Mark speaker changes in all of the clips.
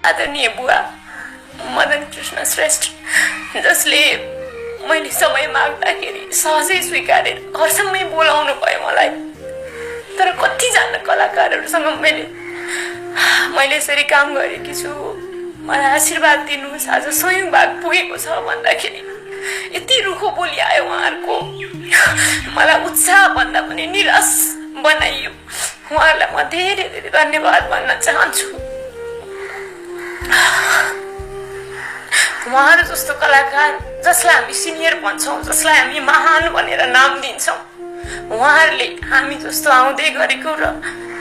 Speaker 1: आदरणीय बुवा मदन कृष्ण श्रेष्ठ, जसले मैले समय माग्दाखेरि सहजै स्वीकारेर घरसम्मै बोलाउनु भयो मलाई। तर कतिजना कलाकारहरूसँग मैले यसरी काम गरेकी छु, मलाई आशीर्वाद दिनुहोस्, आज 100औं भाग पुगेको छ भन्दाखेरि यति रुखो बोली आयो उहाँहरूको, मलाई उत्साह भन्दा पनि निराश बनाइयो। उहाँहरूलाई म धेरै धेरै धन्यवाद भन्न चाहन्छु। उहाँहरू जस्तो कलाकार जसलाई हामी सिनियर भन्छौँ, जसलाई हामी महान भनेर नाम दिन्छौँ, उहाँहरूले हामी जस्तो आउँदै गरेको र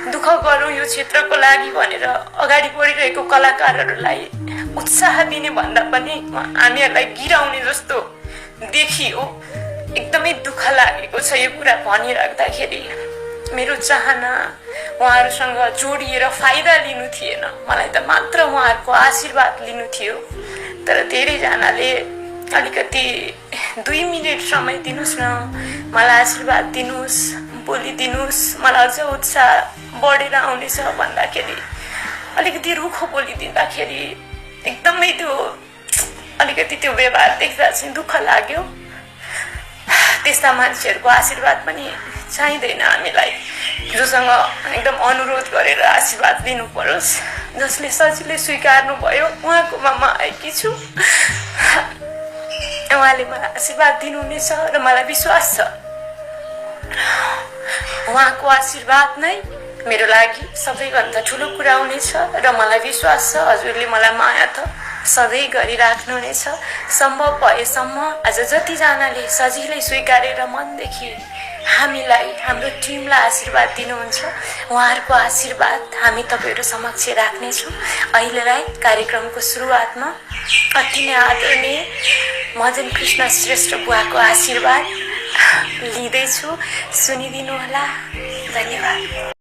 Speaker 1: दुःख गरौँ यो क्षेत्रको लागि भनेर अगाडि बढिरहेको कलाकारहरूलाई उत्साह दिने भन्दा पनि हामीहरूलाई गिराउने जस्तो देखियो। एकदमै दुःख लागेको छ यो कुरा भनिराख्दाखेरि। मेरो चाहना उहाँहरूसँग जोडिएर फाइदा लिनु थिएन, मलाई त मात्र उहाँहरूको आशीर्वाद लिनु थियो। तर धेरैजनाले अलिकति 2 मिनट समय दिनुहोस् न, मलाई आशीर्वाद दिनुहोस्, बोलिदिनुहोस्, मलाई अझ उत्साह बढेर आउनेछ भन्दाखेरि अलिकति रुखो बोलिदिँदाखेरि एकदमै अलिकति त्यो व्यवहार देख्दा चाहिँ दुःख लाग्यो। त्यस्ता मान्छेहरूको आशीर्वाद पनि चाहिँदैन हामीलाई, जोसँग एकदम अनुरोध गरेर आशीर्वाद लिनु परोस्। जसले सजिलै स्वीकार्नु भयो उहाँकोमा म आएकी छु। उहाँले मलाई आशीर्वाद दिनुहुनेछ र मलाई विश्वास छ उहाँको आशीर्वाद नै मेरो लागि सबैभन्दा ठुलो कुरा हुनेछ। र मलाई विश्वास छ हजुरले मलाई माया त सधैँ गरिराख्नुहुनेछ। सम्भव भएसम्म आज जतिजनाले सजिलै स्वीकारेर मनदेखि हामीलाई, हाम्रो टिमलाई आशीर्वाद दिनुहुन्छ, उहाँहरूको आशीर्वाद हामी तपाईँहरू समक्ष राख्नेछौँ। अहिलेलाई कार्यक्रमको सुरुवातमा अति नै आदरणीय मदन कृष्ण श्रेष्ठ बुवाको आशीर्वाद लिँदैछु, सुनिदिनु होला। धन्यवाद।